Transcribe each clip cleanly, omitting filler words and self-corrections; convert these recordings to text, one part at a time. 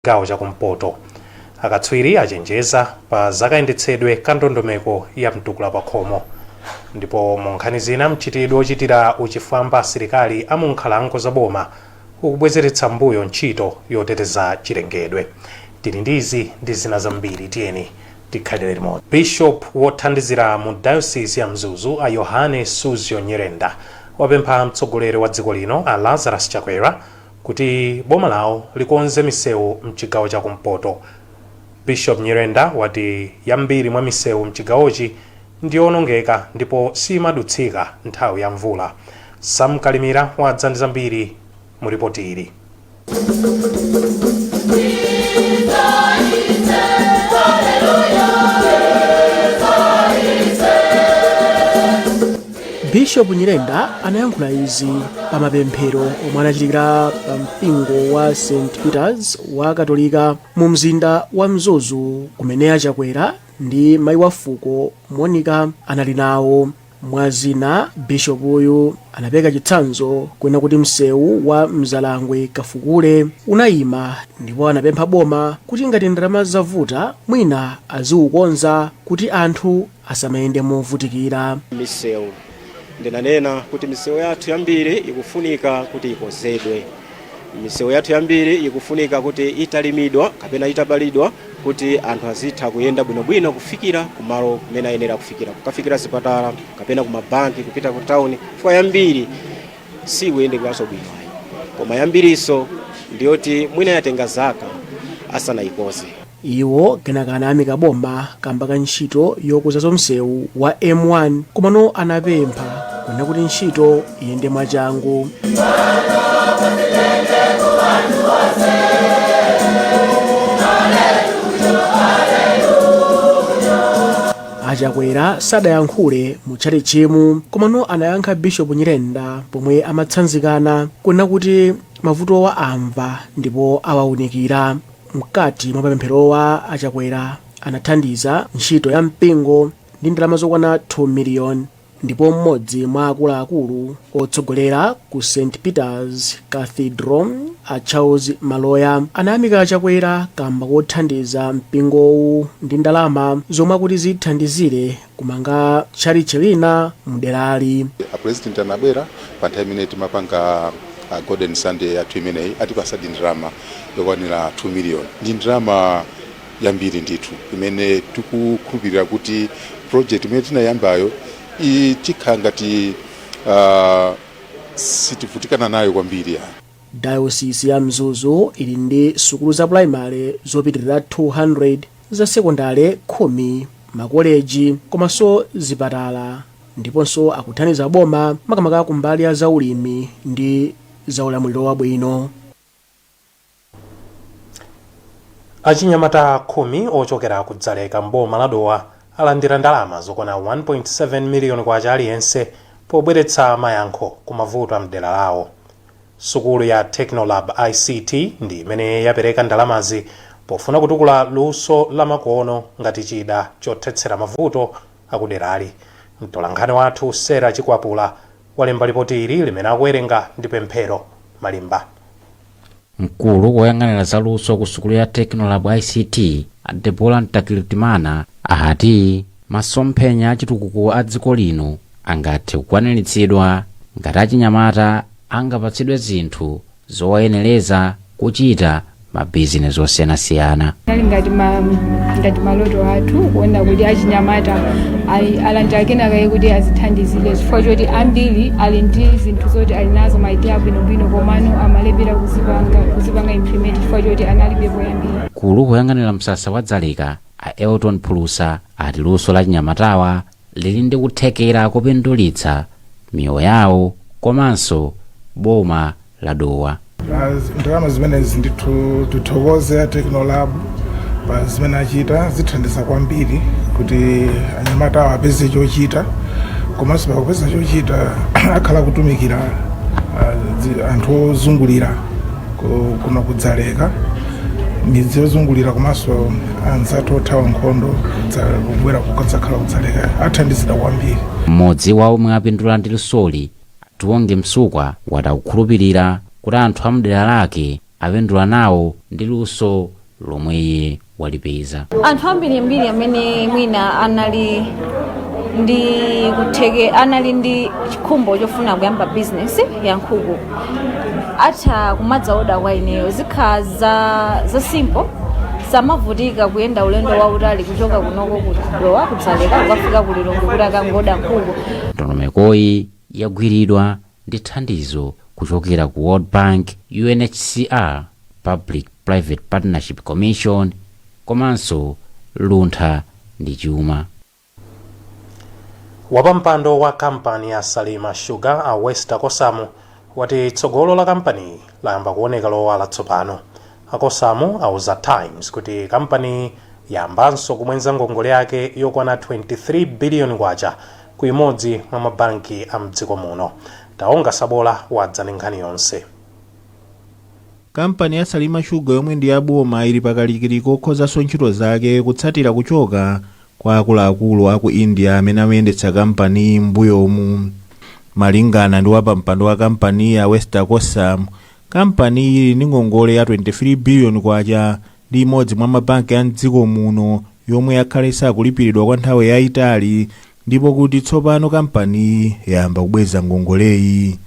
Chigawo chakumpoto. Akatswiri achenjeza pa zakayendetsedwe ka ndondomeko ya mtukula pakhomo. Ndipo mu nkhani zina, mchitidwe ochitira uchifwamba asilikali a mu nkhalango za boma ukubwezeretsa mbuyo ntchito yoteteza chilengedwe. Tili ndi izi ndi zina zambiri, tiyeni tikhalire limodzi. Bishop wothandizira mu Diocese ya Mzuzu a Yohane Suzgo Nyirenda wapempha mtsogoleri wa dziko lino a Lazarus Chakwera kuti boma lawo likonze misewu mchigawo cha kumpoto. Bishop Nyirenda wati yambiri mwa misewu mchigawochi ndiyowonongeka ndipo simadutsika nthawi ya mvula. Sam Kalimira wadza ndi zambiri mu ripoti ili. Bishop Nyirenda anayankhula izi pa mapemphero omwe anachitikira pa mpingo wa St Peters wa Katolika mu mzinda wa Mzuzu, kumene a Chakwera ndi mayi wa fuko Monica anali nawo. Mwa zina, bishopuyu anapereka chitsanzo kunena kuti msewu wa Mzalangwe Kafukule unayima, ndipo anapempha boma kuti ngati ndalama zavuta mwina aziukonza kuti anthu asamayende movutikira. Misewu, ndinanena kuti misewu yathu yambiri ikufunika kuti ikonzedwe. Misewu yathu yambiri ikufunika kuti italimidwa kapena itapalidwa kuti anthu azitha kuyenda bwinobwino kufikira kumalo kumene ayenera kufikira, kukafikira zipatala kapena kumabanki, kupita ku tawuni, chifukwa yambiri sikuyendekanso bwino ayi. Koma yambirinso ndiyoti mwina yatenga zaka asanayikonze. Iwo kenaka anayamika boma kamba ka ntchito yokonzanso msewu wa M1, komano anapempha kunena kuti ntchito iyende mwachangu. A Chakwera sadayankhule mu tchalitchimu, komano anayankha Bishop Nyirenda pomwe amatsanzikana kunena kuti mavutowa amva ndipo awaunikira. Mkati mwa mapempherowa, a Chakwera anathandiza ntchito ya mpingo ndi ndalama zokwana 2 million, ndipo mmodzi mwa akuluakulu otsogolera ku St Peters Cathedral a Charles Maloya anayamika a Chakwera kamba kothandiza mpingowu ndi ndalama zomwe akuti zithandizire kumanga tchalitchi lina mderali. A President anabwera pa nthawi imene timapanga Golden Sunday yathu imeneyi, atipasadi ndalama yokwanira 2 million. Ndi ndalama yambiri ndithu imene tikukhulupirira kuti project imene tinayambayo tikhala ngati sitivutikana nayo kwambiri ya. Dayosisi ya Mzuzu ili ndi sukulu za pulaimale zopitirira 200, za sekondale 10, makoleji komanso zipatala, ndiponso akuthandiza boma makamaka kumbali ya zaulimi ndi zaulamuliro wabwino. Achinyamata 10 ochokera ku Dzaleka m'boma la Dowa alandira ndalama zokwana 1.7 miliyoni kwacha aliyense pobweretsa mayankho ku mavuto a mdera lawo. Sukulu ya Technolab ICT ndi imene yapereka ndalamazi pofuna kutukula luso la makono ngati chida chothetsera mavuto akuderali. Mtolankhani wathu Sarah Chikwapula walemba lipoti ili limene akuwerenga ndi Pemphero Malimba. Mkulu woyang'anira zaluso ku sukulu ya Technolab ICT, a Deborah Ntakirutimana, ati masomphenya achitukuko a dziko lino angathe kukwaniritsidwa ngati achinyamata angapatsidwe zinthu zowayenereza kuchita mabizinesi osiyanasiyana. Nali ngati maloto athu kuona kuti achinyamata alandira kenakake kuti azithandizire, chifukwa choti ambiri ali ndi zinthu zoti ali nazo, ma idea abwinobwino, komano amalephera kuzipanga implement chifukwa choti analibe poyambira. Mkulu woyang'anira msasa wa Dzaleka, a Elton Phulusa, ati luso la achinyamatawa lili ndi kuthekera kopindulitsa miyoyo yawo komanso boma la Dowa. Ndalama zimenezi ndithu tithokoze a Technolab pa zimene achita, zithandiza kwambiri kuti anyamata apeze chochita, komanso pakupeza chochita akhala kutumikira anthu ozungulira kuno kuDzaleka, midzi yozungulira, komanso anzathu othawa nkhondo kubwera kukadzakhala kuDzaleka athandizidwa kwambiri. Mmodzi wa omwe apindula ndi lusoli, Tiwonge Msukwa, wati akukhulupirira kuti anthu a mdera lake Apindula nawo ndi luso lomwe iye walipeza. Anthu ambirimbiri amene mwina anali ndi kutheke, anali ndi chikhumbo chofuna kuyamba bizinesi ya nkhuku, atha kumadzaoda kwa ineyo. Zikhala za simple, samavutika kuyenda ulendo wautali kuchoka kunoko ku Dowa, ku Dzaleka, kukafika ku Lilongwe kuti akangoda nkhuku. Ndondomekoyi yagwiridwa ndi thandizo kuchokera ku World Bank, UNHCR, Public Private Partnership Commission komanso Luntha ndi Chuma. Wapampando wa kampani ya Salima Sugar, a Wester Kosamu, wati tsogolo la kampaniyi layamba kuoneka lowala tsopano. Akosamu auza Times kuti kampani yambanso kubwenza ngongole yake yokwana 23 biliyoni kwacha ku imodzi mwa mabanki a mdziko muno. Taonga Sabola wadza ndi nkhani yonse. Kampani ya Salima Sugar, yomwe ndi yaboma, ili pakalikiliki okhozanso ntchito zake kutsatira kuchoka kwa akuluakulu aku India amene amayendetsa kampani m'mbuyomu. Malingana ndi wapampando wa kampani ya Wester Kosam, kampani ili ndi ngongole ya 23 biliyoni kwacha ndi imodzi mwa mabanki a mdziko muno yomwe yakhale isakulipiridwa kwa nthawi yayitali, ndipo kuti tsopano kampani yayamba kubweza ngongoleyi.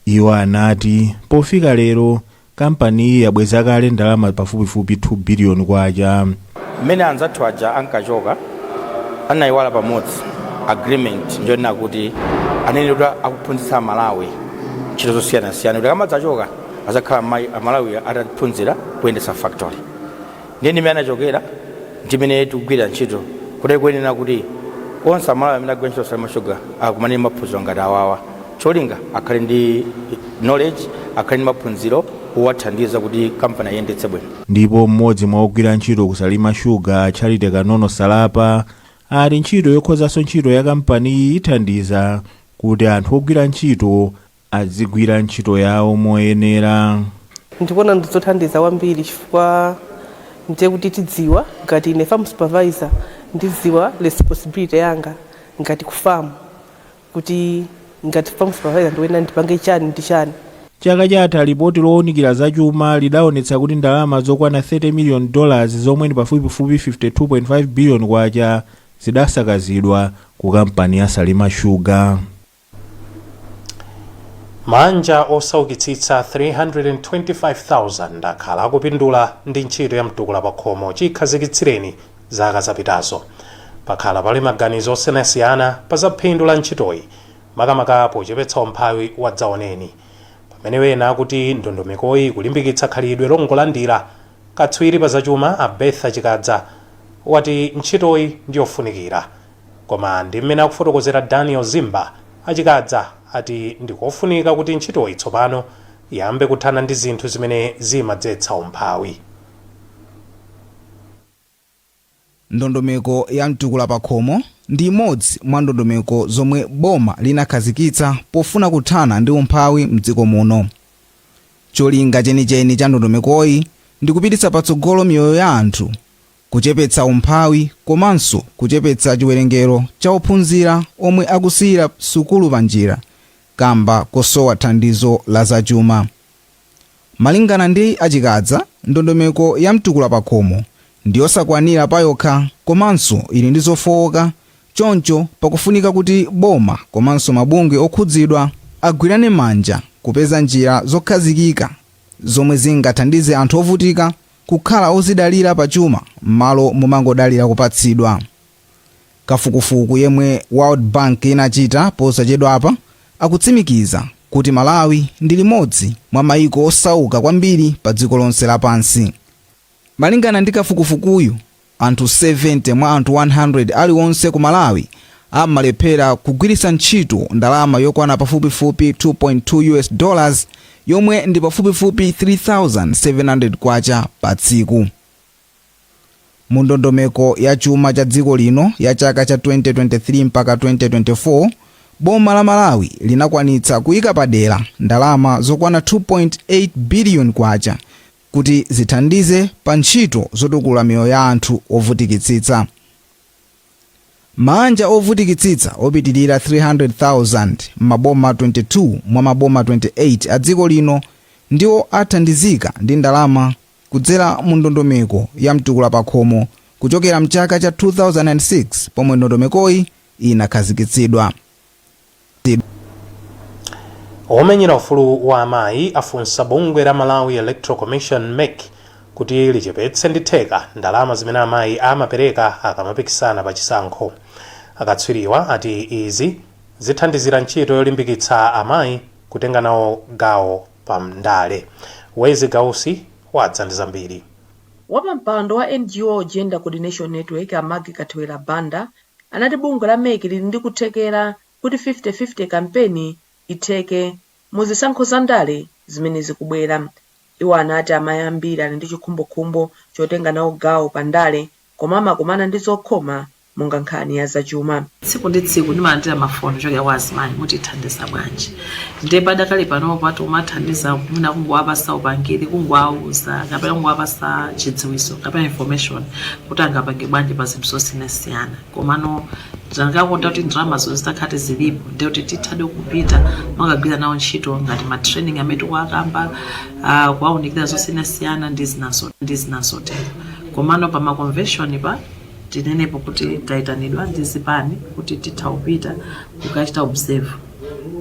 Iwo anati pofika lero kampani yabweza kale ndalama pafupifupi 2 biliyoni kwacha. Mmene anzathu aja ankachoka, anayiwala pamodzi agreement, njonena kuti anene kuti akuphunzitsa Amalawi ntchito zosiyanasiyana, kuti akamadzachoka azakhala Amalawi ataphunzira kuyendetsa factory. Ndiye ndimene anachokera, ndimene tikugwira ntchito kuti kuyenera kuti onse Amalawi amene agwira ntchito Salima Sugar akumane ndi maphunziro ngati awawa, cholinga akhale ndi knowledge, akhale ndi maphunziro owathandiza kuti kampani ayendetse bwino. Ndipo mmodzi mwa ogwira ntchito ku Salima Sugar, Charity Kanono Salapa, ati ntchito yokhozanso ntchito ya kampaniyi ithandiza kuti anthu ogwira ntchito azigwira ntchito yawo moyenera. Ndikuona ndizothandiza kwambiri, chifukwa ndiye kuti tidziwa, ngati ine farm supervisor, ndidziwa responsibility yanga ngati ku farm, kuti ngati farm supervisor ndikuyenera ndipange chani ndi chani. Chaka chatha lipoti lowunikira zachuma lidaonetsa kuti ndalama zokwana $30 million, zomwe ndi pafupifupi 52.5 billion kwacha, zidasakazidwa ku kampani ya Salima Sugar. Manja osaukitsitsa 325,000 akhala akupindula ndi ntchito ya mtukula pakhomo chikhazikitsireni zaka zapitazo. Pakhala pali maganizo osiyanasiyana pa za phindu la ntchitoyi, makamaka pochepetsa umphawi wadzaoneni, pamene wena akuti ndondomekoyi kulimbikitsa khalidwe longolandira. Katswiri pa zachuma a Bertha Chikadza wati ntchitoyi ndiyofunikira, koma ndi mmene akufotokozera Daniel Zimba, Achikadza ati ndikofunika kuti ntchitoyi tsopano iyambe kuthana ndi zinthu zimene zimadzetsa umphawi. Ndondomeko ya mtukula pakhomo ndi imodzi mwa ndondomeko zomwe boma linakhazikitsa pofuna kuthana ndi umphawi mdziko muno. Cholinga chenicheni cha ndondomekoyi ndi kupititsa patsogolo miyoyo ya anthu, kuchepetsa umphawi komanso kuchepetsa chiwerengero cha ophunzira omwe akusiyira sukulu panjira kamba kosowa thandizo la zachuma. Malingana ndi Achikadza, ndondomeko ya mtukula pakhomo ndiyosakwanira payokha komanso ili ndi zofowoka, choncho pakufunika kuti boma komanso mabungwe okhudzidwa agwirane manja kupeza njira zokhazikika zomwe zingathandize anthu ovutika kukhala ozidalira pachuma m'malo momangodalira kupatsidwa. Kafukufuku yemwe World Bank inachita posachedwapa akutsimikiza kuti Malawi ndi limodzi mwa mayiko osauka kwambiri pa dziko lonse lapansi. Malingana ndi kafukufukuyu, anthu 70 mwa anthu 100 aliwonse ku Malawi amalephera kugwiritsa ntchito ndalama yokwana pafupifupi 2.2 US dollars, yomwe ndi pafupifupi 3700 kwacha pa tsiku. Mu ndondomeko ya chuma cha dziko lino ya chaka cha 2023 mpaka 2024, boma la Malawi linakwanitsa kuyika padera ndalama zokwana 2.8 billion kwacha kuti zithandize pa ntchito zotukula miyoyo ya anthu ovutikitsitsa. Mabanja ovutikitsitsa opitilira 300,000 m'maboma 22 mwa maboma 28 a dziko lino Ndiwo athandizika ndi ndalama kudzera mu ndondomeko ya Mtukula Pakhomo kuchokera mchaka cha 2006 pomwe ndondomekoyi inakhazikitsidwa. Omenyera ufulu wa amayi afunsa bungwe la Malawi Electoral Commission, MEC, kuti lichepetse ndi theka ndalama zimene amayi amapereka akamapikisana pa chisankho. Akatswiriwa ati izi zithandizira ntchito yolimbikitsa amayi kutenga nawo gawo pa ndale. Wezi Gausi wadza ndi zambiri. Wapampando wa NGO Gender Coordination Network, a Maggie Kathewera Banda, anati bungwe la MEC lili ndi kuthekera kuti 50-50 kampeni itheke mu zisankho za ndale zimene zikubwera. Iwo anati amayi ambiri ali ndi chikhumbokhumbo chotenga nawo gawo pa ndale, koma amakumana ndi zokhoma monga nkhani ya zachuma. Tsiku ndi tsiku ndimalandira mafoni kuchokera kwa azimayi, "Mutithandiza bwanji?" Ndiye padakali panopa timathandiza mwina kungowapasa upangiri, kungowauza kapena kungowapasa chidziwitso kapena information kuti angapange bwanji pa zinthu zosiyanasiyana. Komano ndingakonda kuti ndalamazo zitakhala zilipo, ndiye kuti tithadi kupita makagwira nawo ntchito ngati ma training amene tikuwakamba, kuwaunikira zosiyanasiyana ndi zina zotero. Komano pa ma convention pa, tinenepo kuti tayitanidwa ndi zipani kuti titha kupita kukachita observe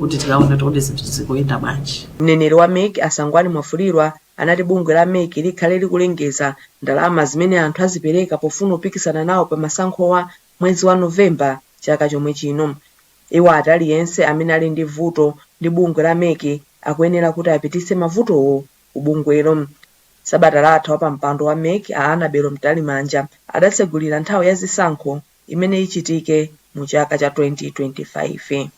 kuti tikaone kuti zinthu zikuyenda bwanji. Mneneri wa MEC, a Sangwani Mwafulirwa, anati bungwe la MEC likhale likulengeza ndalama zimene anthu azipereka pofuna kupikisana nawo pa masankhowa mwezi wa Novemba chaka chomwe chino. Iwo ati aliyense amene ali ndi vuto ndi bungwe la MEC akuyenera kuti apititse mavutowo ku bungwelo. Sabata latha, wapampando wa MEC, a Annabel Mtalimanja, adatsegulira nthawi ya zisankho imene ichitike mu chaka cha 2025.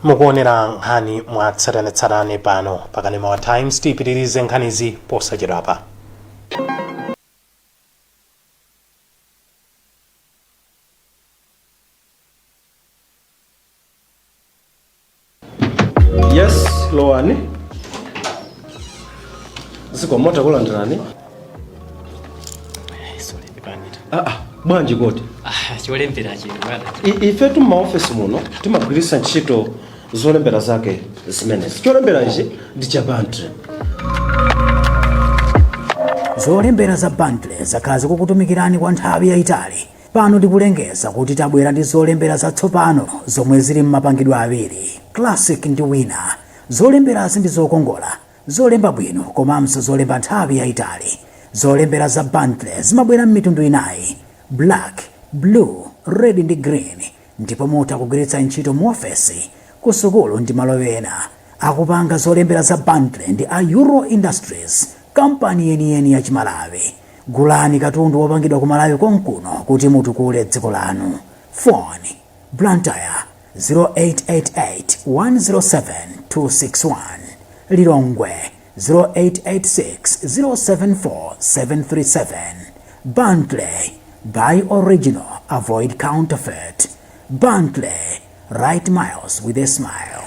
Mukuonera nkhani mwatsatanetsatane pano pakanema wa Times. Tiyipitirize nkhanizi posachedwapa. Yes, lowani. Zikomo, takulandirani. Ah, ah, bwanji kodi? Ah, cholembera chino, bwana. Ifetu m'maofesi muno timagwiritsa ntchito zolembera zake zimenezi. Cholembera ichi ndi cha Bentley. Zolembera za Bentley zakhala zikukutumikirani kwa nthawi yayitali. Pano tikulengeza kuti tabwera ndi zolembera zatsopano zomwe zili m'mapangidwe awiri, Classic ndi Winner. Zolemberazi ndi zokongola, zolemba bwino komanso zolemba nthawi yayitali. Zolembera za Bentley zimabwera m'mitundu inayi: black, blue, red ndi green, ndipo mutha kugwiritsa ntchito mu ofesi, ku sukulu ndi malo ena. Akupanga zolembera za Bentley ndi a Euro Industries, kampani yeniyeni ya Chimalawi. Gulani katundu wopangidwa ku Malawi konkuno kuti mutukule dziko lanu. Phone: Blantyre 0888 107 261, Lilongwe 0886 074 737. Bentley, buy original, avoid counterfeit. Bentley, write miles with a smile.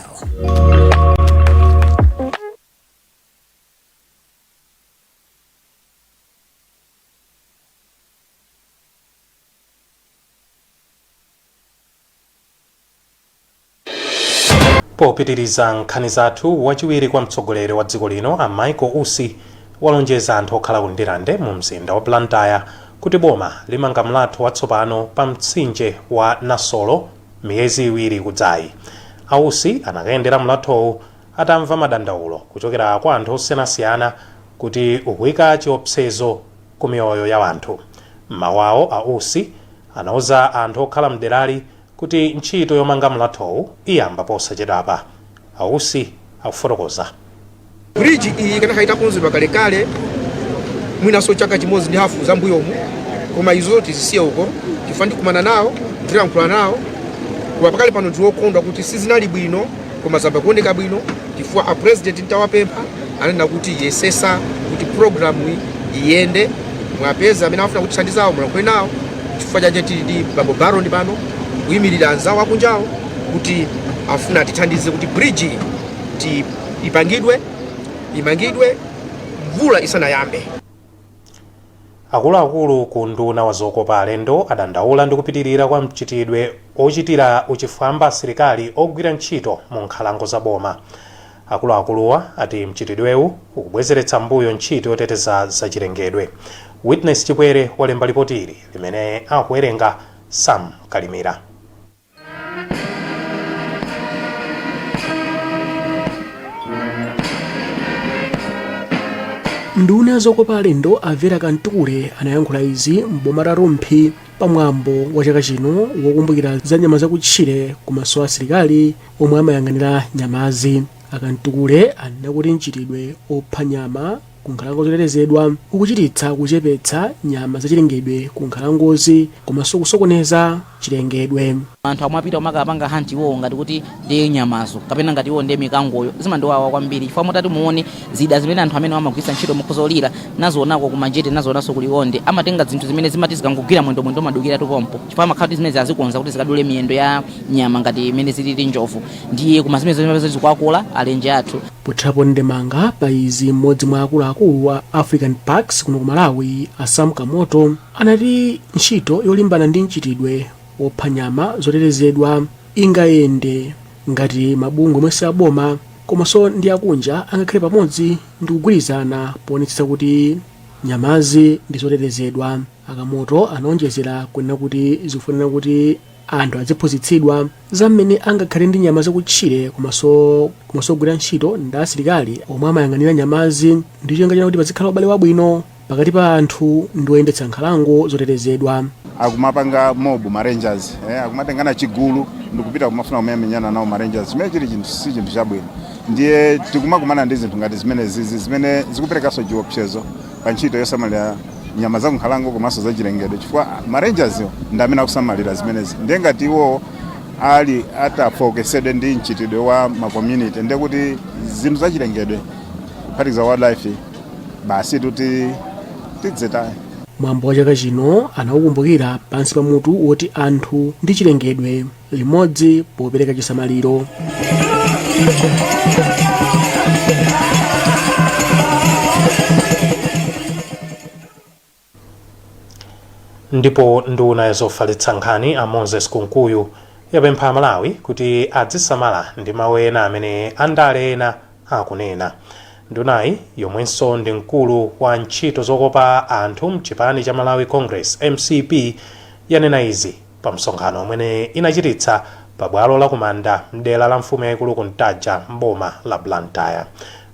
Popitiriza nkhani zathu, wachiwiri kwa mtsogoleri wa dziko lino, a Michael Usi, walonjeza anthu okhala ku Ndirande mu mzinda wa Blantyre kuti boma limanga mlatho watsopano pa mtsinje wa Nasolo miyezi 2 ikudzayi. A Usi anakayendera mlathowu atamva madandaulo kuchokera kwa anthu osiyanasiyana kuti ukuyika chiopsezo ku miyoyo ya anthu. M'mawu awo, a Usi anauza anthu okhala mderali kuti ntchito yomanga mlathowu iyamba posachedwapa. A Usi akufotokoza. Bridge iyi ikanakhala itakonzedwa kalekale, mwinanso chaka chimodzi ndi hafu zambuyomu, koma izo tizisiye uko chifukwa ndikumana nawo, ndilankhula nawo. Koma pakali pano ndiwokondwa kuti sizinali bwino, koma zayamba kuoneka bwino chifukwa a president ntawapempha ananena kuti yesesa kuti programu iyende, mwapeza amene afuna kutithandizawo, mulankhule nawo. Chifukwa chache tili ndi bambo Baron pano kuyimirira anzawo akunjawo kuti afuna atithandize kuti bridge ti ipangidwe, imangidwe mvula isanayambe. Akuluakulu ku unduna wa zokopa alendo adandaula ndi kupitirira kwa mchitidwe ochitira uchifwamba asilikali ogwira ntchito mu nkhalango za boma. Akuluakuluwa ati mchitidwewu ukubwezeretsa mbuyo ntchito yoteteza zachilengedwe. Witness Chipwere walemba lipoti ili limene akuwerenga Sam Kalimira. Nduna ya zokopa alendo a Vera Kamtukule anayankhula izi m'boma la Rumphi pa mwambo wa chaka chino wokumbukira za nyama zakutchire komanso asilikali omwe amayang'anira nyamazi. A Kamtukule anena kuti mchitidwe opha nyama ku nkhalango zotetezedwa ukuchititsa kuchepetsa nyama zachilengedwe ku nkhalangozi komanso kusokoneza chilengedwe. Anthu amapita kumakapanga hunt iwowo ngati kuti ndiye nyamazo kapena ngati iwo ndiye mikangoyo. Zimandiwawa kwambiri chifukwa mutati muone zida zimene anthu amene amagwiritsa ntchito mukhoza kulira nazionako ku Majete, nazionanso ku Liwonde. Amatenga zinthu zimene zimati zikangogwira mwendo, mwendo umadukiratu pompo chifukwa amakhala kuti zimenezi azikonza kuti zikadule miyendo ya nyama ngati imene zilili njovu, ndiye koma zimene zimapeza zikuwakola alenje athu. Pothirapo ndemanga pa izi, mmodzi mwa akuluakulu a African Parks kuno ku Malawi a Sam Kamoto anati ntchito yolimbana ndi mchitidwe wopha nyama zotetezedwa ingayende ngati mabungwe omwe si aboma komanso ndi akunja angakhale pamodzi ndi kugwirizana poonetsetsa kuti nyamazi ndi zotetezedwa. A Kamoto anaonjezera kunena kuti zikufunika kuti anthu aziphunzitsidwa za mmene angakhale ndi nyama zakutchire komanso kugwira ntchito ndi asilikali omwe amayang'anira nyamazi ndi cholinga chakuti pazikhala ubale wabwino pakati pa anthu ndi oyendetsa nkhalango zotetezedwa. Akumapanga mob ma rangers, akumatengana chigulu ndikupita kumafuna kumamenyana nawo ma rangers, chimene chili chinthu si chinthu chabwino. Ndiye tikumakumana ndi zinthu ngati zimene zizi zimene zikuperekanso chiopsezo pa ntchito yosamalira nyama za kunkhalango komanso zachilengedwe, chifukwa ma rangers ndi amene akusamalira zimenezi. Ndiye ngati iwo ali atafokesedwe ndi mchitidwe wa ma community, ndiye kuti zinthu zachilengedwe kuphatikiza wildlife basi tuti tidzitaya. Mwambo wa chaka chino anaukumbukira pansi pa mutu woti anthu ndi chilengedwe limodzi popereka chisamaliro. Ndipo nduna ya zofalitsa nkhani a Moses Kunkuyu yapempha Amalawi kuti adzisamala ndi mawu ena amene andale ena akunena. Ndunayi, yomwenso ndi mkulu wa ntchito zokopa anthu mchipani cha Malawi Congress, mcp, yanena izi pa msonkhano umene inachititsa pa bwalo la Kumanda mdera la mfumu yaikulu Kuntaja m'boma la Blantyre.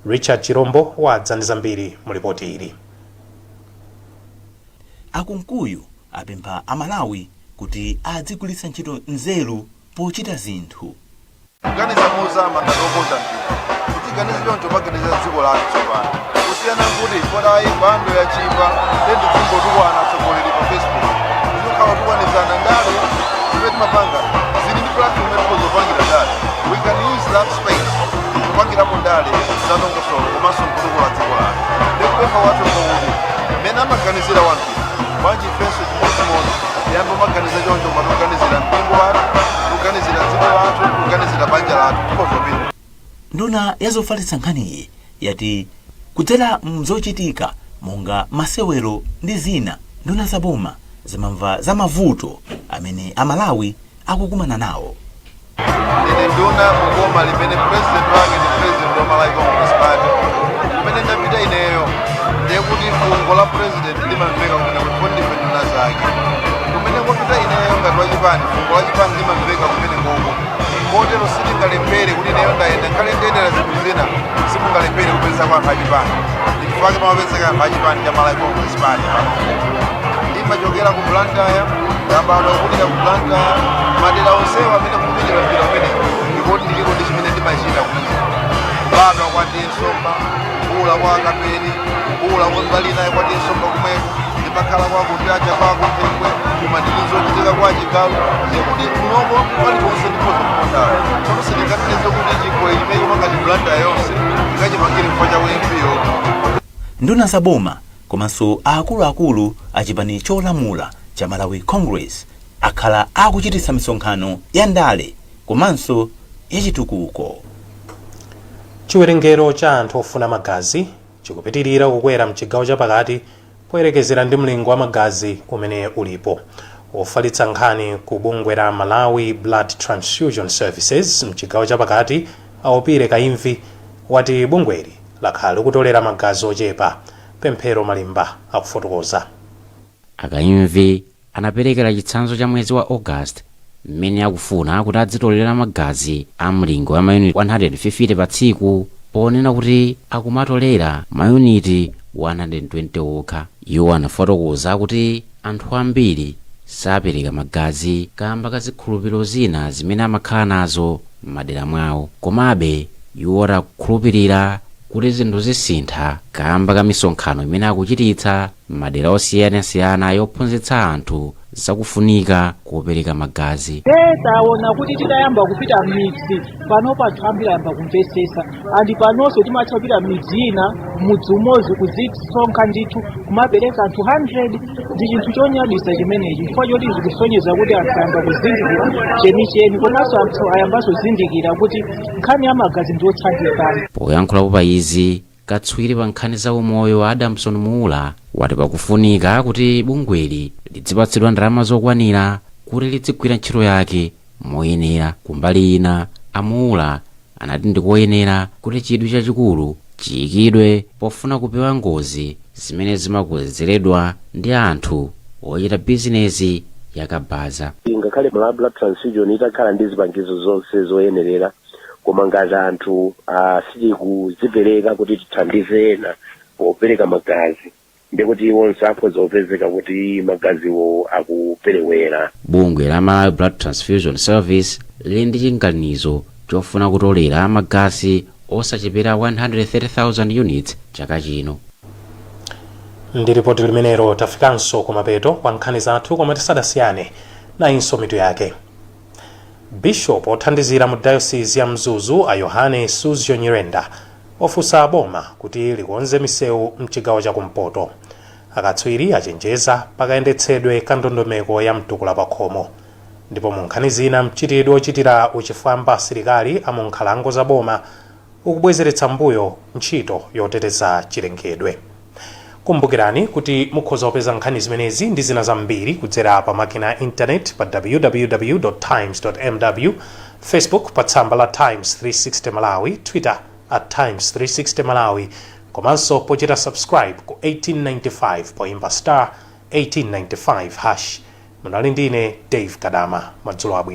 Richard Chirombo wadza ndi zambiri mu lipoti ili. A Kunkuyu apempha Amalawi kuti adzigwiritsa ntchito nzeru pochita zinthu. Kuganiza mozama ngati okonda mpira, kuti tiganize choncho kumaganizira dziko lathu tsopano, kusiyana nkuti chifukwa ayi bundle yachipa nde ndidzingotukwana atsogoleri pa Facebook, tizikhala kutukwanizana. Ndale zimene timapanga zili ndi platform imene tikhoza kupangira ndale. We can use that space kupangirapo ndale zadongosolo komanso nkutukula dziko lathu. Ndikupempha kwathu nkokuti mmene amaganizira wampira, bwanji ifenso chimodzimodzi tiyambe kumaganiza choncho, koma tikuganizira mpingo wathu, tikuganizira dziko lathu, tikuganizira banja lathu, tikhoza kupindula. Nduna ya zofalitsa nkhaniyi yati kudzera mzochitika monga masewero ndi zina, nduna za boma zimamva za mavuto amene Amalawi akukumana nawo. Ndine nduna mu boma limene president wake ndi president wa Malawi Congress Party. Kumene ndapita ineyo ndiye kuti fungo la president limamveka kumene kuti ndife nduna zake. Kumene kwapita ineyo ngati wachipani, fungo la chipani limamveka kumene koko. Kotero sitingalephere kuti ineyo ndayenda ngakhale ndiyendera zinthu zina, simungalephere kupeza kwa anthu achipani. Ndichifukwa pamapezeka anthu achipani cha Malawi Congress Party pano. Ndimachokera ku Blantyre, ndabadwa kukulira ku Blantyre. Madera onsewa amene kukumenyedwa mpira umenewu ndikoti ndiliko ndi chimene ndimachita kumeneko. Kubadwa kwa T/A Nsomba, kukula kwa Kapeni, kukula kwa mbali inayi kwa T/A Nsomba kumweko, ndimakhala kwa Kuntaja kwa Kunthengwe, koma ndili zochitika kwa Chigalu, ndikuti kunoko paliponse ndikhoza kupondawo. Tsono sindinganene zokuti chikho chimene chimanga ndi Blantyre yonse ndingachipangire chifukwa cha MP yokha. Nduna za boma komanso akuluakulu a chipani cholamula cha Malawi Congress akhala akuchititsa misonkhano ya ndale komanso yachitukuko. Chiwerengero cha anthu ofuna magazi chikupitilira kukwera mchigawo chapakati poyerekezera ndi mlingo wa magazi umene ulipo. Wofalitsa nkhani ku bungwe la Malawi Blood Transfusion Services mchigawo chapakati a Opire Kaimvi Wati bungweli lakhala likutolera magazi ochepa. Pemphero Malimba akufotokoza. A Kaimvi anaperekera chitsanzo cha mwezi wa August, mmene akufuna kuti adzitolera magazi a mlingo wa mayuniti 150 pa tsiku, ponena kuti akumatolera mayuniti 120 okha. Iwo anafotokoza kuti anthu ambiri sapereka magazi kamba ka zikhulupiriro zina zimene amakhala nazo m'madera mwawo. Komabe iwo akukhulupirira kuti zinthu zisintha kamba ka misonkhano imene akuchititsa m'madera osiyanasiyana yophunzitsa anthu zakufunika kopereka magazi. Taona kuti titayamba kupita m'midzi, panopo anthu ambiri ayamba kumvesesa, and panonso timatha kupita m'midzi ina, mudzi umodzi kuzisonkha ndithu kumapereka anthu 100. Ndi chinthu chonyadisa chimenechi, chifukwa choti zikusonyeza kuti anthu ayamba kuzindikira chenicheni, komanso anthu ayambanso kuzindikira kuti nkhani ya magazi ndi othandizana. Poyankhulapo pa izi, katswiri pa nkhani za umoyo Adamson Muula wati pakufunika kuti bungweli lidzipatsidwa ndalama zokwanira kuti lidzigwira ntchito yake moyenera. Kumbali ina, a Muula anati ndikoyenera kuti chidwi chachikulu chiyikidwe pofuna kupewa ngozi zimene zimakonzeredwa ndi anthu ochita bizinezi yakabaza. Ngakhale Malawi Blood Transfusion itakhala ndi zipangizo zonse zoyenerera, koma ngati anthu sitikudzipereka kuti tithandize ena popereka magazi, ndikuti iwonso akhoza kupezeka kuti magaziwo akuperewera. Bungwe la Malawi Blood Transfusion Service lili ndi chinganizo chofuna kutolera magazi osachepera 130,000 units chaka chino. Ndi ripoti limenelo tafikanso kumapeto kwa nkhani zathu, koma tisadasiyane, nayinso mitu yake. Bishop othandizira mu Diocese ya Mzuzu a Yohane Suzgo Nyirenda ofunsa boma kuti likonze misewu mchigawo chakumpoto. Akatswiri achenjeza pakayendetsedwe ka ndondomeko ya mtukula pakhomo. Ndipo mu nkhani zina, mchitidwe ochitira uchifwamba asilikali a mu nkhalango za boma ukubwezeretsa mbuyo ntchito yoteteza chilengedwe. Kumbukirani kuti mukhoza kupeza nkhani zimenezi ndi zina zambiri kudzera pa makina ya intaneti pa www times mw, Facebook pa tsamba la Times 360 Malawi, Twitter @Times360Malawi, komanso pochita subscribe ku 1895 poimba *1895#. Munali ndine Dave Kadama. Madzulo abwino.